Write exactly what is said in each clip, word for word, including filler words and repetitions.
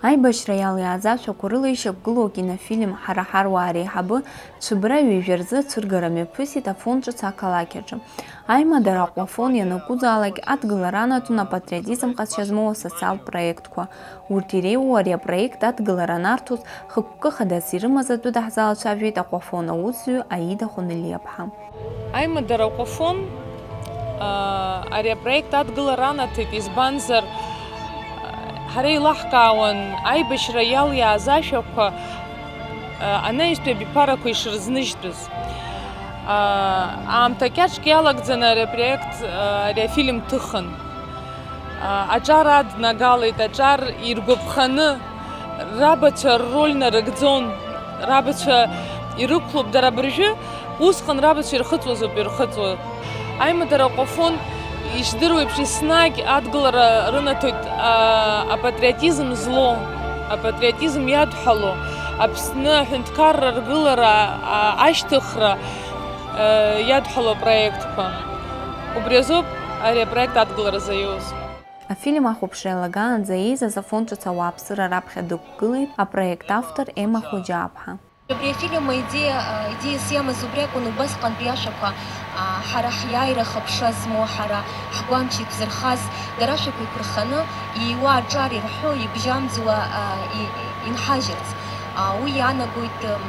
Аибашьра иалиааз ашәақәа рыла ишьақәгылоу акинофильм Ҳара ҳаруаа реиҳабы Цәыбра ҩажәа рзы ацәыргара мҩаԥысит Афон ҿыц ақалақь аҿы. Аимадара Аҟәафон ианакәызаалак адгылара анаҭон апатриотизм ҟазшьа змоу асоциалтә проектқәа. Урҭ иреиуоу ари апроект адгылара анарҭоз, хықәкы хадас ирымаз атәы даҳзалацәажәеит Аҟәафон аусзуҩы Аида Хәанылиаԥҳа. Аимадара Аҟәафон, аа, ари апроект адгылара анаҭеит, избанзар, ҳара еилаҳкаауан аибашьра иалиааз ашәақәа, аа, анаҩстәи абиԥарақәа ишырзныжьтәыз. Аа, аамҭа кьаҿк иалагӡаны ари апроект, аа, ари афильм ҭыхын. Аа, аҿар аднагалеит, аҿар иргәаԥханы рабацәа рроль нарыгӡон, рабацәа ирықәлоуп, дара абыржәы усҟан рабацәа ирхыҵуазоуп ирхыҵуа. Аимадара Аҟәафон ишдыруеиԥш еснагь адгылара рынаҭоит, аа, апатриотизм злоу, апатриотизм иадҳәало, Аԥсны аҳәынҭқарра ргылара, аа, ашьҭыхра, аа, иадҳәало апроектқәа. Убри азоуп ари апроект адгылара заиуз. Афильм ахәаԥшра иалагаанӡа еизаз Афон ҿыц ауааԥсыра раԥхьа дықәгылеит апроект автор Ема Хоџьааԥҳа. Абри афильм аидеиа, а, идеиас иамаз убри акәын, убасҟантәи ашәақәа, а, ҳара ҳиааира хыԥша змоу, ҳара ҳгәамч иқәзырхаз, дара ашәақәа еиқәырханы, ииуа аҿар ирҳәо, ибжьамӡуа, а, и-, инҳажьырц. А, уи иаанагоит, м,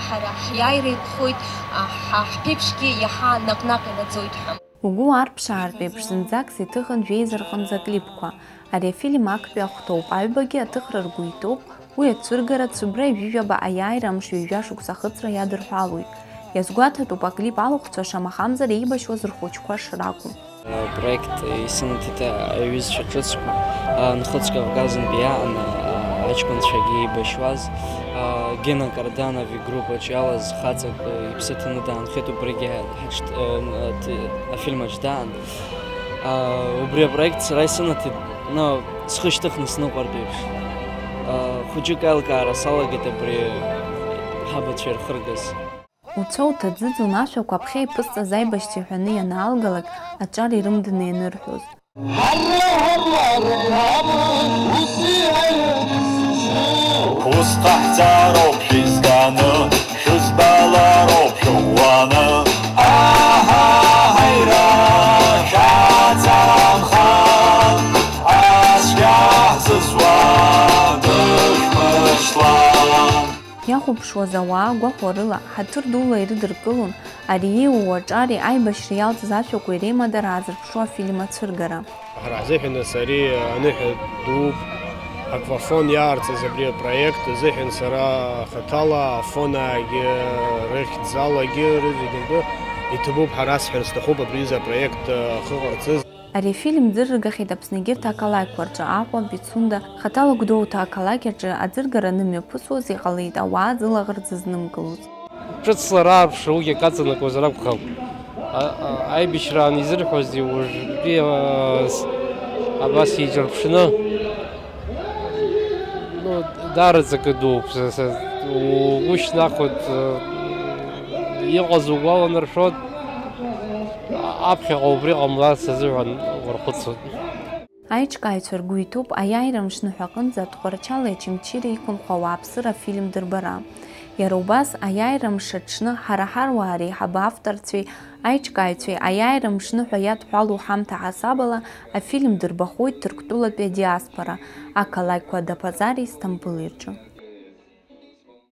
ҳара ҳиааира еиқәхоит, а, ҳа ҳԥеиԥшгьы иаҳа наҟ-наҟ инаӡоит ҳәа. Угәы уарԥшаартә еиԥш зынӡак сеиҭыхын жәеиза рҟынӡа аклипқәа. Ари афильм актәи ахәҭоуп, аҩбагьы аҭыхра ргәы иҭоуп, уи ацәыргара Цәыбра ҩажәижәаба аиааира амш ҩажәа шықәса ахыҵра иадырҳәалоит. Иазгәаҭатәуп аклип алахәцәа шамахамзар еибашьуаз рхәыҷқәа шракәу. Апроект исынаҭеит аҩызцәа ҿыцқәа, а, Нхыҵ Кавказынтәи иаан, а, аҷкәынцәагьы еибашьуаз, а, Гена Карданов игруппаҿ иалаз хаҵак, а, иԥсы ҭаны даанхеит, убригьы ҳаҿ-, а, т-, афильм аҿ даан. А, убри апроект сара исынаҭеит, ну, схы шьҭыхны сныҟәартә еиԥш. А, хәыҷык аилкаара салагеит абри ҳабацәа ирхыргаз. Уцәа уҭаӡыӡон ашәақәа аԥхьа иԥызҵаз аибашьцәа иҳәаны ианаалгалак, аҿар ирымданы ианырҳәоз. Ус ҟаҳҵароуп шәизганы, шәызбалароуп шәыӷәӷәаны. Аҳаҳаира, шәацамхан, ацәгьа ҳзызуа дышәмышьҭуан. Иахәаԥшуаз ауаа гәахәарыла, ҳаҭыр дула ирыдыркылон ари ииуоу аҿари аибашьра иалҵыз ашәақәеи реимадара аазырԥшуа афильм ацәыргара. Ҳара ҳзыҳәан нас ари аныҳәа дууп. Аквафон иаарҵаз абри апроект азыҳәан сара хаҭала Афонаагьы рыхьӡалагьы рызегьынтәы иҭабуп ҳәа расҳәар сҭахуп абри аҩыза апроект ахы ҟарҵаз. Ари афильм ӡырыргахьеит Аԥсны егьырҭ ақалақьқәа рҿы, Аҟәа, Пицунда, хаҭала Гәдоуҭа ақалақь аҿы аӡыргара анымҩаԥысуаз иҟалеит ауаа ӡылаӷырӡ знымкылоз. Ҿыцла раарԥшра уигьы акы аҵанакуазар акәхап. А-, а-, аибашьраан изырҳәозеи уажәтәи, а, с-, абас еиҿырԥшны? Ну, даараӡа акы дууп, са, са, угәы шьҭнахуеит, а, иҟаз угәаланаршәоит, а-, аԥхьаҟа убри ҟамларц азыҳәан уархәыцуеит. Аиҿкааҩцәа ргәы иҭоуп аиааира мшныҳәа аҟынӡа Тҟәарчали Очамчыреи иқәынхо ауааԥсыра афильм дырбара. Иара убас, аиааира мш аҽны Ҳара ҳаруаа реиҳабы авторцәеи аиҿкааҩцәеи аиааира мшныҳәа иадҳәалоу ҳамҭа ҳасабала афильм дырбахоит Ҭырқәтәылатәи адиаспора, ақалақьқәа Адапазари Сҭампыли рҿы.